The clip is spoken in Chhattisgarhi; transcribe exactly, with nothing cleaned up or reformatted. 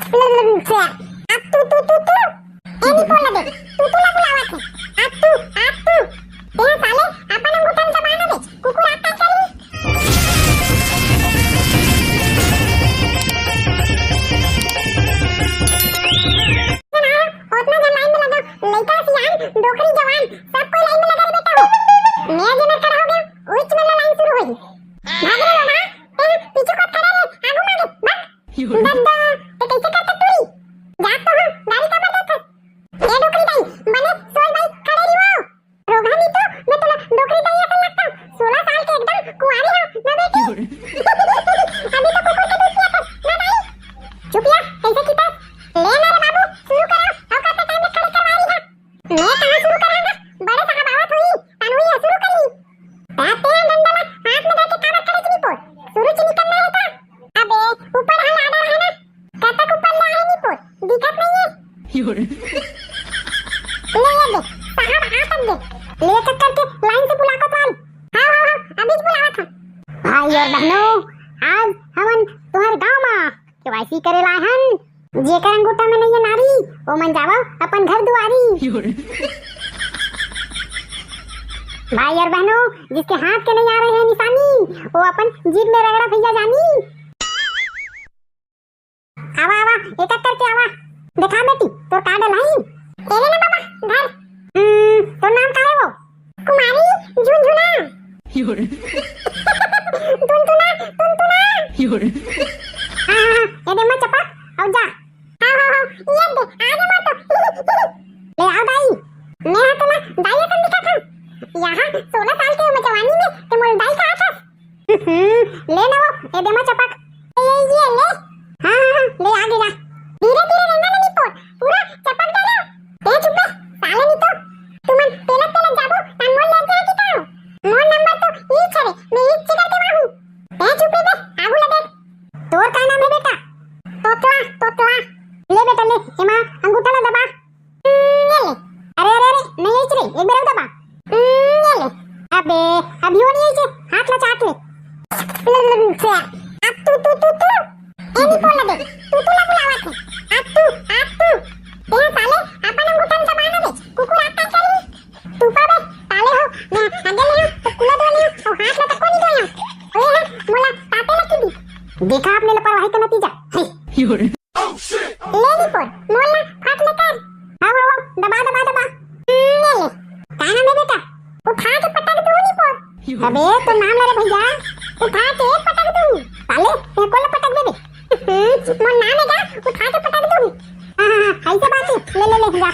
आ तू, तू, तू, तू। ए निपोर ला दे। तू, तू ला बुलावत हे। आ तू, आ तू। तेहा साले, अपन अंगूठा ल दबा ना दे। कुकुर आता करी। ओतना झन लाइन में लगा, लइका सियान, डोकरी जवान, सब कोई लाइन में लगा रे बेटा हो। मैं जे में खड़ा हो गया, उच में लाइन शुरू होई। भाग रे लोगा, तेहा पीछू को खड़ा रे, आगू मागे, भाग। दद्दा, ते कैसे करता टूरी? जा तो हम, गाड़ी का बता था। ए डोकरी दाई, बने सोई भाई खड़े रही वो। रोगनी तो मैं तोला डोकरी दाई असन लगता हूँ। सोलह साल के एकदम कुंवारी हो ना बेटी। अभी तो कुकुर के दूध पिया था ना दाई। चुप या, कैसे की था? ले ना रे बाबू, शुरू करो। अब कते टाइम में खड़े करवा रही है? मैं कहाँ शुरू करा था? बड़े साहब आवत हुई, तनु ही शुरू कर ली। ताते डंडा ला हाथ में धर के काबर खड़े चुनी पोर? शुरू चुनी करना है था। अबे ऊपर हाँ लाडा है ना, कतक ऊपर ला है नी पोर, दिखत नहीं है। ले ये दे, साहब आ तक दे। ले चक्कर के लाइन से बुला को थाल। हाँ हाँ हाँ, अभी बुलावा था। भाई और बहनों, आज हमन तुम्हारे गांव में केवाईसी करे लाए हन। जेकर अंगूठा में नहीं है नारी, वो मन जावो अपन घर दुआरी। भाई और बहनों, जिसके हाथ के नहीं आ रहे हैं निशानी, वो अपन जीभ में रगड़ा भैया जानी। आवा आवा, एक एक करके आवा। देखा बेटी, तोर कार्ड लाई। एले ना बाबा, धर। हम्म, तोर नाम का है वो? कुमारी झुनझुना। टुनटुना, टुनटुना। हाँ हाँ हाँ, ये दे मैं चपक, अब जा। हाँ हाँ हाँ, ये दे, आ जा मैं तो। ले आओ दाई। मैं हाँ तोला दाई असन दिखत हूँ। यहाँ सोलह साल के उम्र जवानी में ते मोला दाई कहा था। हम्म, ले ना वो, ए दे मा चपक। ए, ये, ये, ले। हाँ, हाँ, हाँ, ले, आगे जा। धीरे, धीरे रेंगा ना निपोर, पूरा चपक दे ना। ए, चुप बे, साले नी तो। तुमन पेलत, पेलत जाबो, ता मोर लग जाए कि का? मोर नंबर तो ई छरे, मैं ई चिकर के माहू। ए, चुप बे, आगू लगे। तोर का नाम है बेटा? तोतला, तोतला। ले बेटा, ले, एमा अंगूठा ला दबा। हम्म, ये ले। अरे, अरे, अरे, नहीं आई रे, एक बार और दबा। हम्म, ये ले। अबे, अभी वो नहीं आई रे, हाथ ला चाट ले। अब तू, तू, तू, तू। ए, नहीं बोल दे। तू, तू ला बुलावा थे। अब तू, अब तू। ए, साले, अपन अंगूठा में दबा ना दे। कुकुर आता है क्या नहीं? तू पाबे, साले हो, मैं आगे ले हूँ, तो कुला दो ले हूँ, और हाथ ला तक को नहीं धोया। ओए है, मोला ताते लगी दी। देखा आपने लापरवाही का नतीजा। हे। ले निपोर, मोला फट ले कर। हाँ, हाँ, हाँ, दबा, दबा, दबा। हम्म, ले ले। का नाम है बेटा? उठा के पटक दो निपोर। अबे, तो नाम ले रे भैया। उठा के पटक दो। साले, ये कोला पटक दे बे। हम्म, मोर नाम है का? उठा के पटक दो। हाँ, हाँ, हाँ, ऐसे बात है। ले, ले, ले, जा।